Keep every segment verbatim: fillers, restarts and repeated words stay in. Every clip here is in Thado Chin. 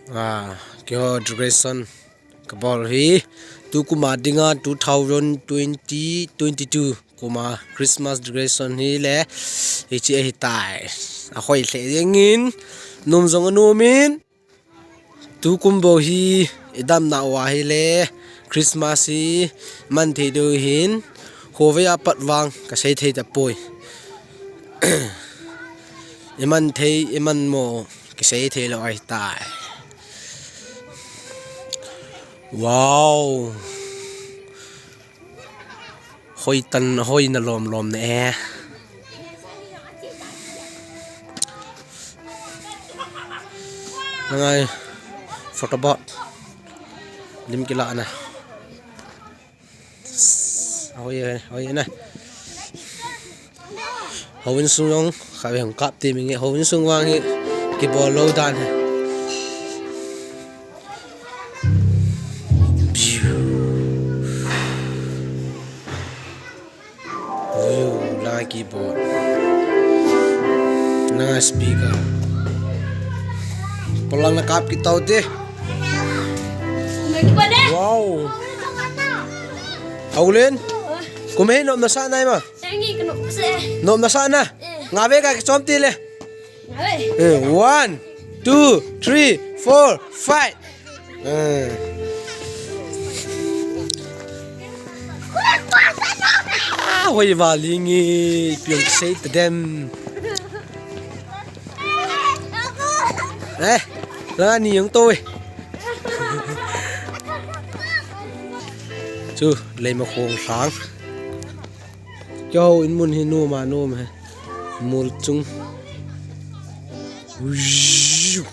Ah, keiho decoration kabol hi tukum a dinga two thousand twenty twenty-two kuma Christmas decoration hi le hichi ahitai. Ahoi lheh jengin, nom jong anom in, tukum bou hi idamna uva hi le Christmas hi man thei diu hin, khovei a pat vang kasei thei tapoi. Iman thei, iman mo, kisei thei lou ahitai. Wow. Hoi tan, hoi na lom lom ne. Nangai photo bot. Lim kila na. Hoi, hoi na. Houin sung jong khatvei hung kap ti minge, houin sung vang hi kibol lou dan hi. View. View, la kibol. Na speaker. Polang na kap kit tau te. Wow. Aulen. Kumei nom nasa nai ma. Tengi kenu se. Nom nasa na. Eh. Ngave ka kichom ti le. Ngave. Eh, one, two, three, four, five. Eh. Ah, hoi valingi piong sei ta dem. Eh, la ni jong to e. Chu, lei ma khong sang. Keiho in mun hi nom a nom e. Mol chung. Uiu.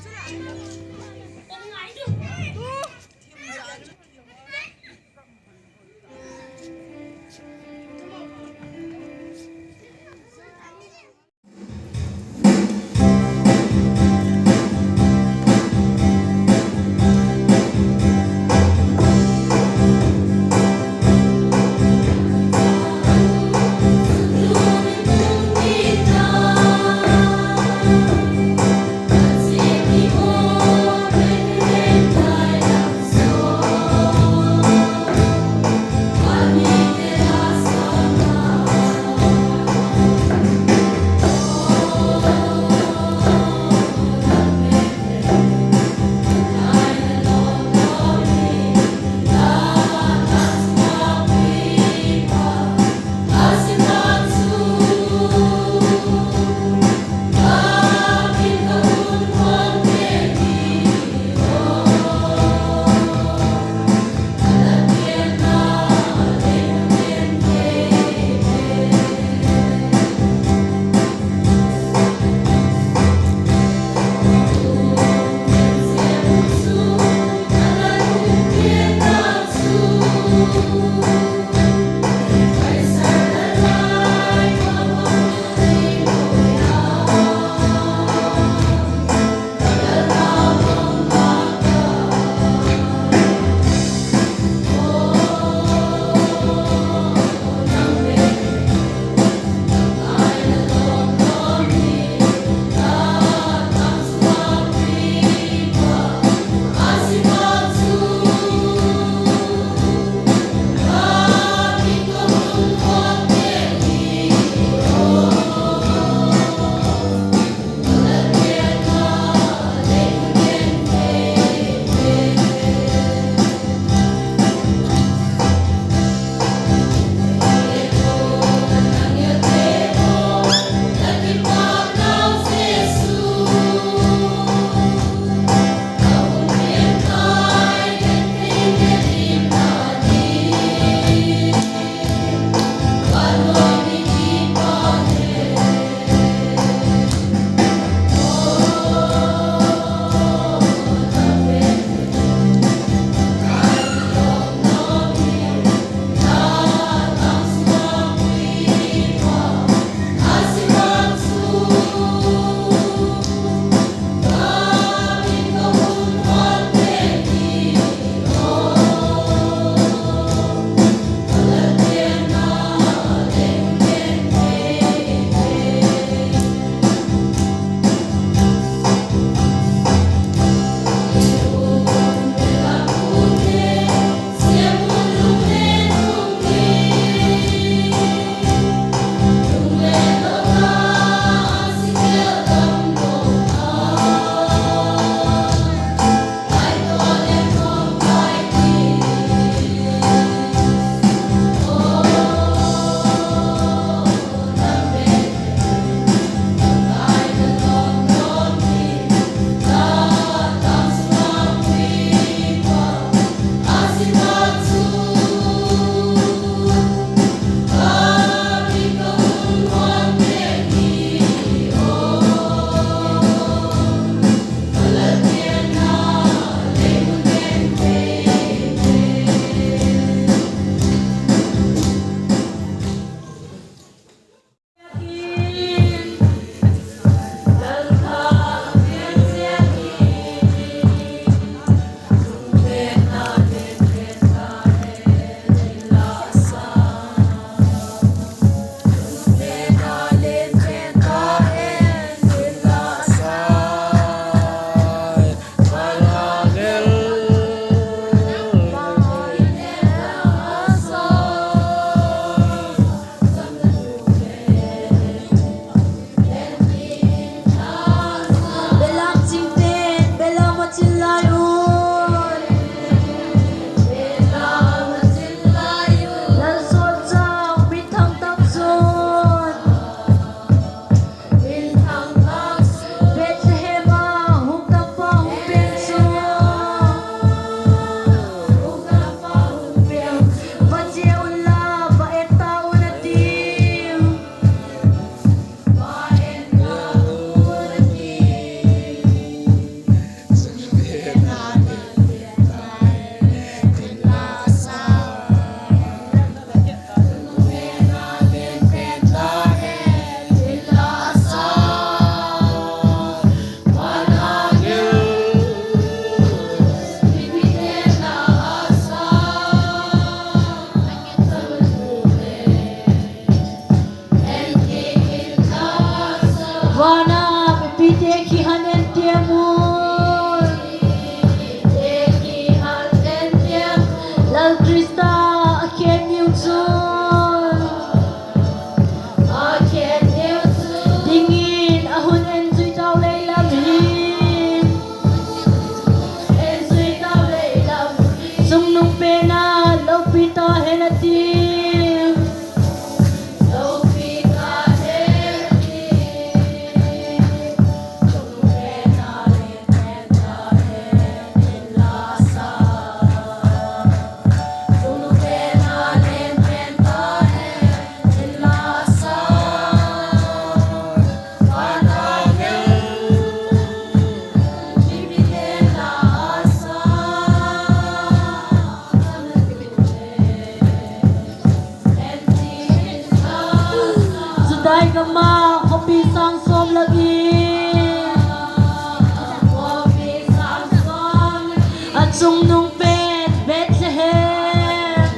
Sungnung pen Bethlehem.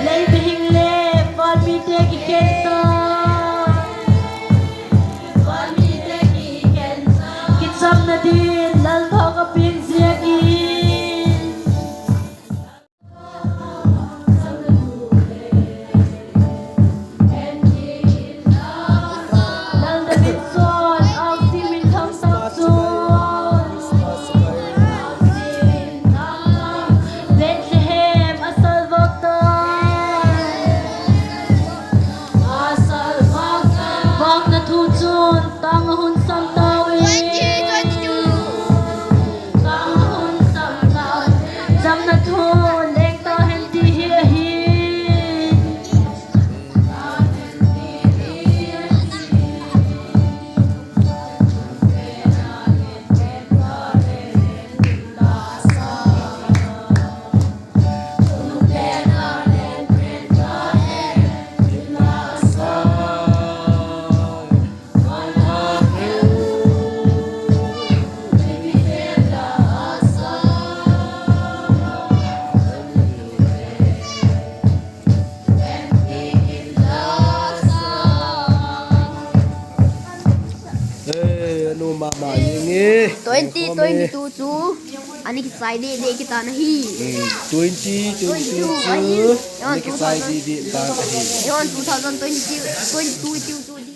Lei mihing le vanmite kikhen ta. Kichamna din lalthoh kapeng jeh in. Lal David son, Aosi minthang tah chun, Bethlehem asalvah tai. Vahna thu chun tang ahung sam tauve. Tang ahung sam tauve. Chamna thu leng tahen ti hi ahi. Eh, anu mama yenge. Twenty twenty-two chu ani kisai deh deh kitan ahi. Hmm, twenty twenty-two chu ani kisai deh deh tan ahi. Eihon two thousand twenty-two, twenty-two chu di.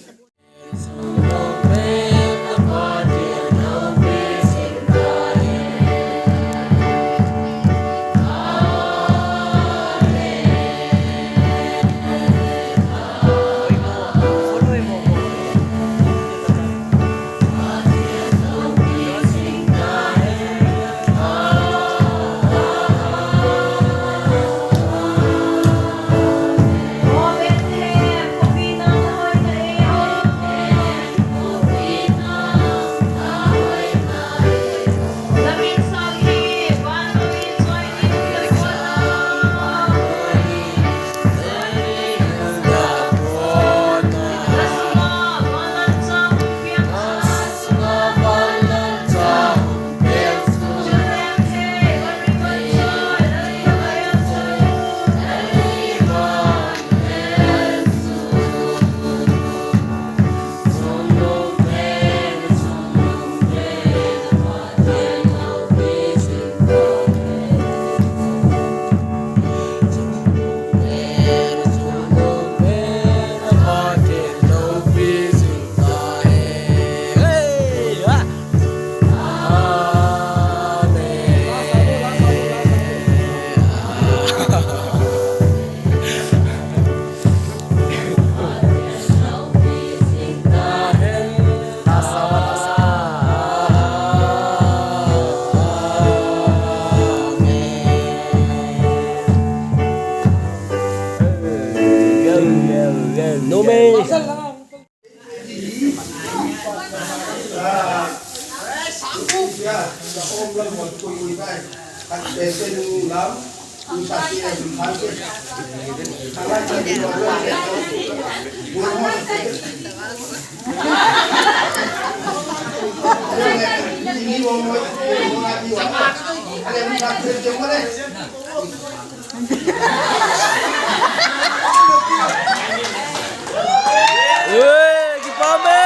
No, man. Eh, kipah me.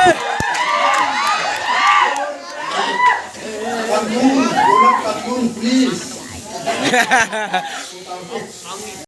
Cartoon, go na cartoon, please.